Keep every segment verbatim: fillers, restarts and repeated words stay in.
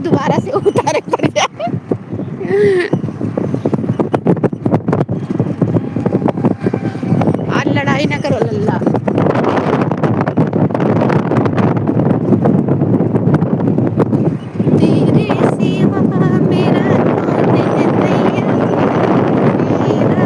दोबारा से उतारे पड़ जाए। आज लड़ाई ना करो लल्ला। तेरे सिवा मेरा कौन है भैया, मेरा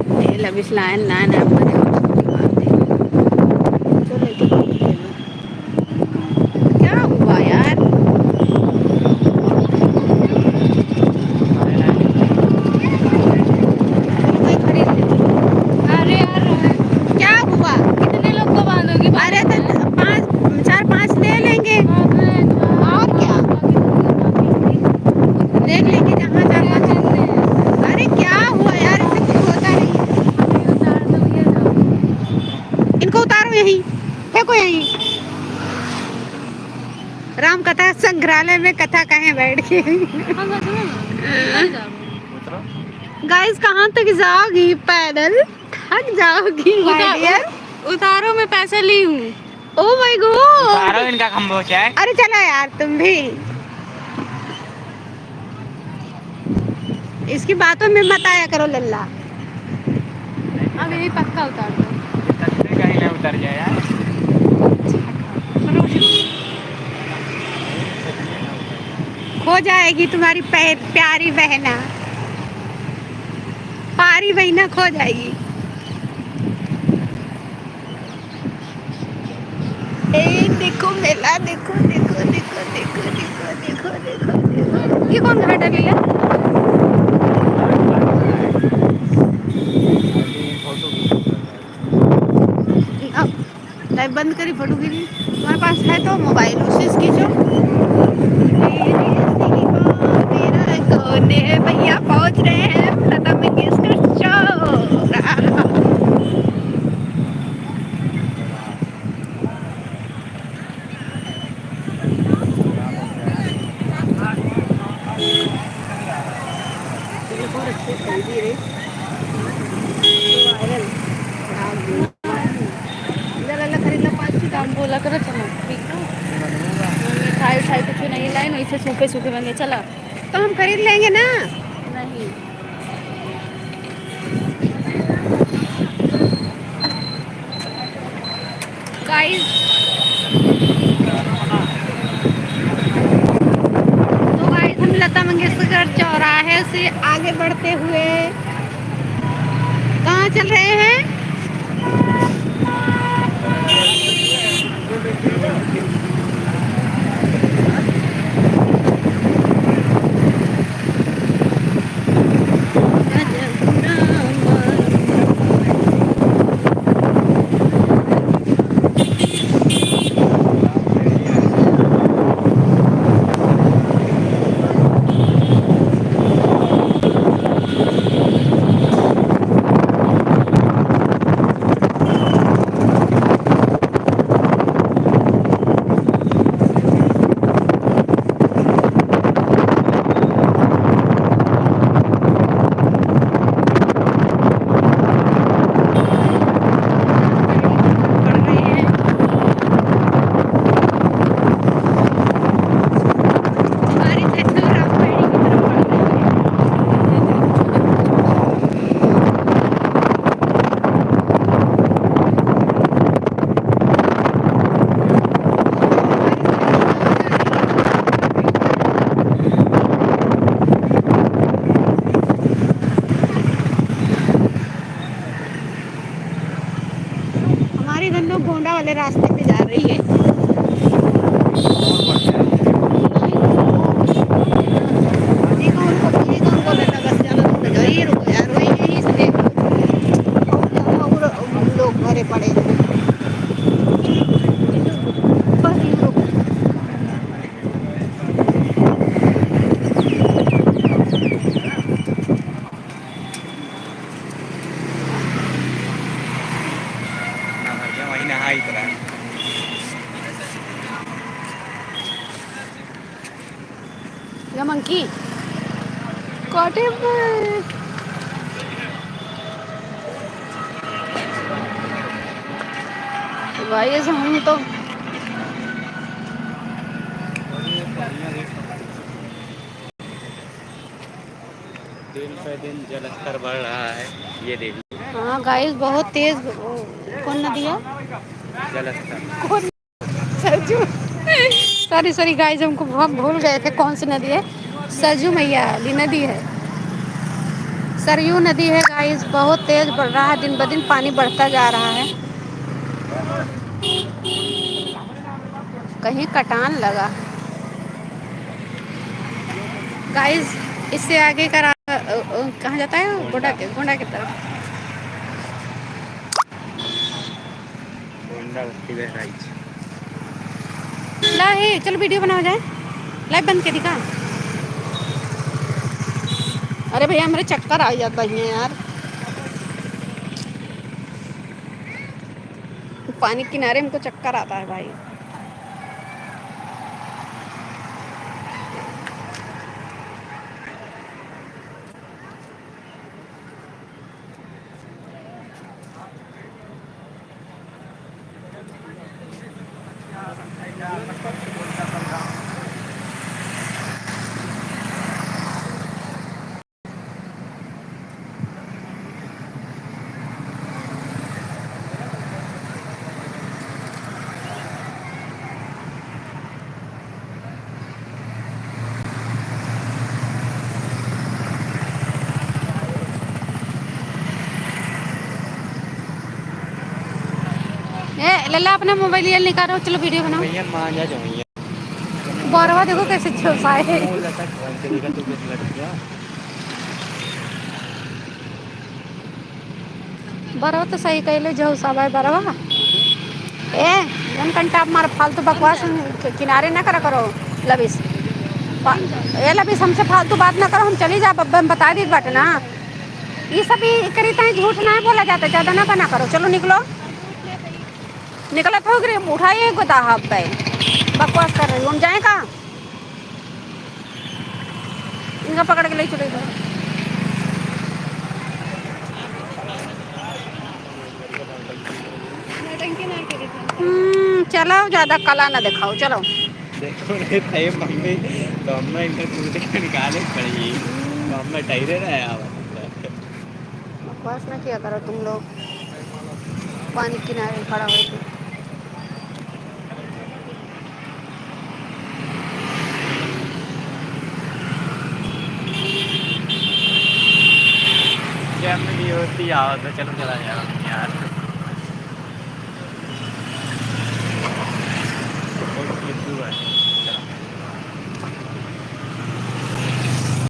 तो ये लबिस लाइन, लाइन आप बने हो, छुट्टी मार दे। तो लेके क्या हुआ यार? कोई खरीद ले। अरे यार, क्या हुआ? कितने लोग को बांधोगी? अरे तो पाँच, चार पाँच ले लेंगे। अरे और क्या? देख लेंगे जहाँ चार पाँच। अरे क्या हुआ यार, ऐसे कुछ होता नहीं। इनको उतारो यहीं, फेंको यहीं। राम कथा संग्रहालय में कथा कहें बैठ के। हाँ, हाँ, सुनो ना। उतर जाओ। गाइस, कहाँ तक जाओगी पैदल? थक जाओगी, my उता-, dear। उत-, उतारो, मैं पैसे ली हूँ। Oh my God। उतारो इनका खंभों से। अरे चलो यार, तुम भी। इसकी बातों में मत आया करो लल्ला। अब यही पक्का उतार दो। इधर से कहीं ना उतर जाए यार। खो जाएगी तुम्हारी पै-, प्यारी बहना, प्यारी बहना खो जाएगी। ए, देखो मेला, देखो, देखो। ये कौन घाट है भैया? अब लाइव बंद करी, फोटो खींची। तुम्हारे पास है तो मोबाइल, उसी से खींचो। मेरा कौन है भैया, पहुंच रहे हैं लता मंगेशकर चौक। इधर वाला खरीद लो पाँच ठो। हम बोला करो, चलो, ठीक है। मिठाई उठाई कुछ नहीं लाइन, वैसे सूखे सूखे बन गए। चला, तो हम खरीद लेंगे ना। नहीं। गाइस, तो गाइस, हम लता मंगेशकर चौराहे से आगे बढ़ते हुए कहाँ चल रहे हैं? इधर लोग गोंडा वाले रास्ते पे जा रही है। ये गाँव को, ये गाँव को लगा बस जाना तो लगा, ये रुको यार, वही यहीं से देखो। और लोग भरे पड़े हैं। बस ये रुको। ना भैया, वही नहा ही तो रहा है। या मंकी काटे पे। भाई, ऐसे हम तो दिन पे दिन जल स्तर बढ़ रहा है, ये देखिए। हाँ गाइस, बहुत तेज, कौन नदी है? जल स्तर। कौन? सरजू। सॉरी, सॉरी गाइस, हमको, हम भूल गए थे कौन सी नदी है। सरजू मैया वाली नदी है। सरयू नदी है गाइस, बहुत तेज बढ़ रहा है, दिन ब दिन पानी बढ़ता जा रहा है। कहीं कटान लगा। गाइस, इससे आगे का रा-, अ, अ, कहाँ जाता है? गोंडा। गोंडा के, गोंडा की तरफ। गोंडा बस्ती बहराइच। ला हे, चलो वीडियो बनावा जाए। लाइव बंद के दिखा। अरे भैया, हमरे चक्कर आ जात बा हियाँ यार। पानी किनारे हमको चक्कर आता है भाई। ए, लल्ला, अपना मोबाइल ये निकालो, चलो वीडियो बनाओ। भैया, मांझा जो भैया। बरवा देखो कैसे झोंसाए है। मुंह लटक, ढंग से देखा तो कुछ लटक गया। बरवा तो सही कहले, झोंसाबा है बरवा। ए, जौन कंटाप मार, फालतू बकवास कि-, किनारे ना करा करो, लबिस। फा-, ए लबिस, हमसे फालतू बात ना करो, हम चली जाब, अब हम बता दी बाटे ना। ई सब ई करी ताई झूठ ना बोला जाता, ज्यादा ना बना करो। चलो निकलो, निकलत हो गए, उठाइए गोदा हाथ पे, बकवास कर रही हो, हम जाए कहाँ? इनका पकड़ के ले चले इधर। हम्म, चलो, ज्यादा कला ना दिखाओ, चलो। देखो रे, तय मम्मी, तो अम्मा इनका टूट के निकाले पड़ी। तो अम्मा टहरे रहे आवा। बकवास ना किया करो तुम लोग, पानी किनारे खड़ा होके। क्या मेरी होती आवत है, चलो चला जाओ यार।